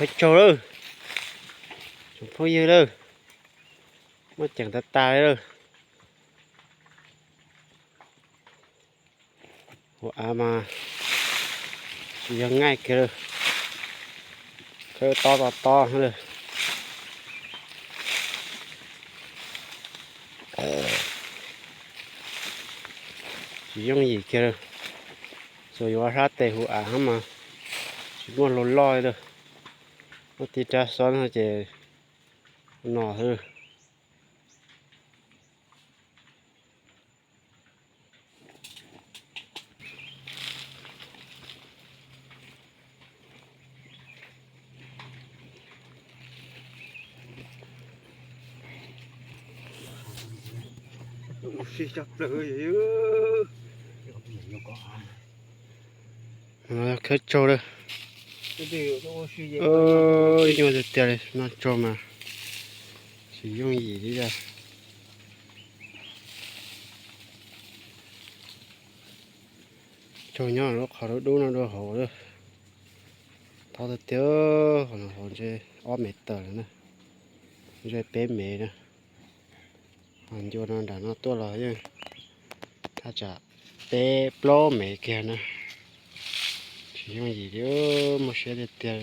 Qhov tsaug lawm, tsoom phooj ywg lawm, muaj ceem tas tas li lawm. Hauv av mas tsis yog nqaij kiag lawm, khawb tob tob tob lawm. Tsis yooj yim kiag lawm. Txawm yuav sab tes hauv av mas tsis muaj hluas loj li lawm. Muab tiv rab xob no ces no xwb. Khawb tsaug lawm. Ib nyuag tiag tiag li, noj tsaug mas tsis yooj yim li cas. Tsaug nyob lub qhov dub dub no dua hauv lawm. Tob tiag tiag, qhov no hauv ntshe ob mev tawm lawm na, ntshe peb mev na. Ho ncua no nram no tuaj los yeej thaj tsam peb plaub mev kiag na. Tsis yooj yim li, muaj siab tiag tiag.